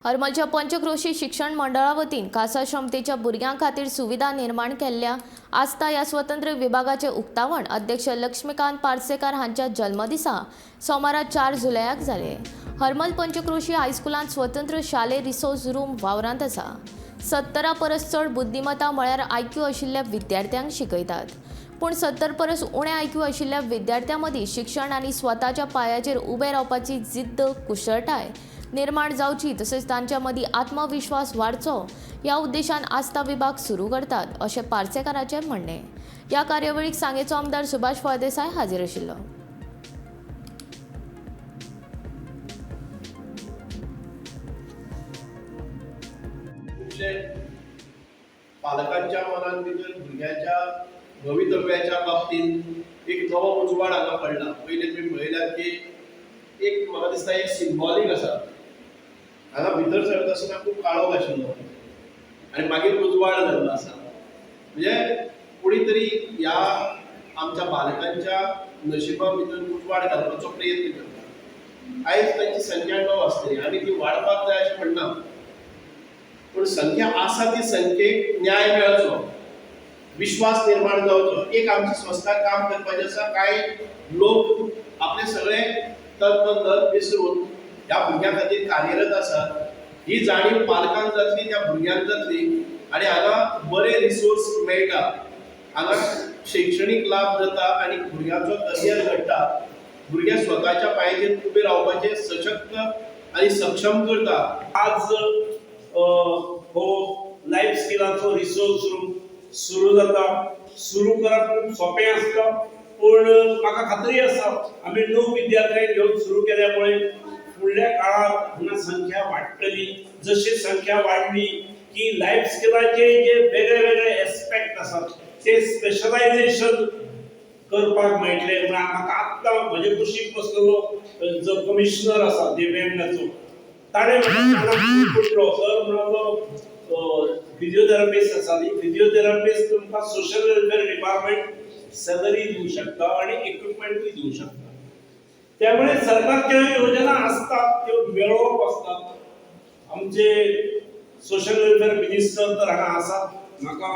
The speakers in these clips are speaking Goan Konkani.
हरमलच्या पंचक्रोशी शिक्षण मंडळा वतीन खासा क्षमतेच्या भुरग्यां खातीर सुविधा निर्माण केल्ल्या आस्था ह्या स्वतंत्र विभागाचे उक्तावण अध्यक्ष लक्ष्मीकांत पार्सेकार हांच्या जल्मदिसा सोमारा 4 जुलयाक जाले. हरमल पंचक्रोशी हायस्कुलांत स्वतंत्र शालेय रिसोर्स रूम वावरांत आसा. 70 परस चड बुद्धिमत्ता म्हळ्यार आयक्यू आशिल्ल्या विद्यार्थ्यांक शिकयतात. पूण 70 परस उणे आयक्यू आशिल्ल्या विद्यार्थ्यां मदीं शिक्षण आनी स्वताच्या पांयाचेर उबे रावपाची जिद्द, कुशळटाय निर्माण जावची तसेच तांच्या मदीं आत्मविश्वास वाडचो ह्या उद्देशान आस्था विभाग सुरू करतात, अशें पार्सेकाराचें म्हणणें. ह्या कार्यावळीक सांगेचो आमदार सुभाष फळदेसाय हाजीर आशिल्लो. खुबशे पालकांच्या मनान भितर भुरग्याच्या भवितव्याच्या बाबतींत एक नवो उजवाड हांगा पडला. पयलीं तुमी पळयल्यात की एक म्हाका दिसता एक सिंबॉलीक आसा. हांगा भितर सरता आसतना खूब काळोख आशिल्लो आनी मागीर उजवाड जाल्लो आसा. म्हणजे कोणी तरी ह्या आमच्या बालकांच्या नशिबा भितर उजवाड घालपाचो प्रयत्न करता. आयज तांची संख्या 9 आसतली आनी ती वाडपाक जाय अशें म्हणना, पूण संख्या आसा ती संख्येक न्याय मेळचो, विश्वास निर्माण जावचो. एक आमची संस्था काम करपाची आसा. कांय लोक आपले सगळे तन मन धन विसरून ह्या भुरग्यां खातीर कार्यरत आसात. ही जाणीव पालकांक जातली, त्या भुरग्यांक जातली आनी हांगा बरे रिसोर्स मेळटा, हांगा शैक्षणीक लाभ जाता आनी भुरग्यांचो करियर घडटा. भुरगे स्वताच्या पांयाचेर उबे रावपाचें सशक्त आनी सक्षम करता. आज हो लायफ स्किलाचो रिसोर्स रूम सुरू जाता. सुरू करप खूब सोंपें आसता, पूण म्हाका खात्री आसा आमी 9 विद्यार्थ्यांक घेवन सुरू केल्या मुळे फुडल्या काळांत हांगा संख्या वाडटली. जशी संख्या वाडली की लायफ स्किलाचे जे वेगळे वेगळे एस्पेक्ट आसात ते स्पेशलायझेशन करपाक मेळटलें. म्हळ्यार म्हाका आत्तां म्हजे कुशीक बसलेलो जो कमिशनर आसा दिव्यांगाचो, ताणें म्हाका पडलो सर म्हणालो फिजियोथेरपिस्ट आसा न्ही, फिजियोथेरपिस्ट तुमकां सोशल वेलफेअर डिपार्टमेंट सॅलरी दिवं शकता आनी इक्विपमेंटूय दिवं शकता. त्यामुळे सरकारच्यो योजना आसतात त्यो मेळोवप आसतात. आमचे सोशल वेलफेअर मिनिस्टर तर हांगा आसात, म्हाका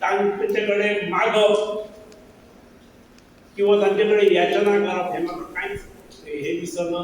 तांचे कडेन मागप किंवा तांचे कडेन याचना करप हें म्हाका कांयच हें दिसना.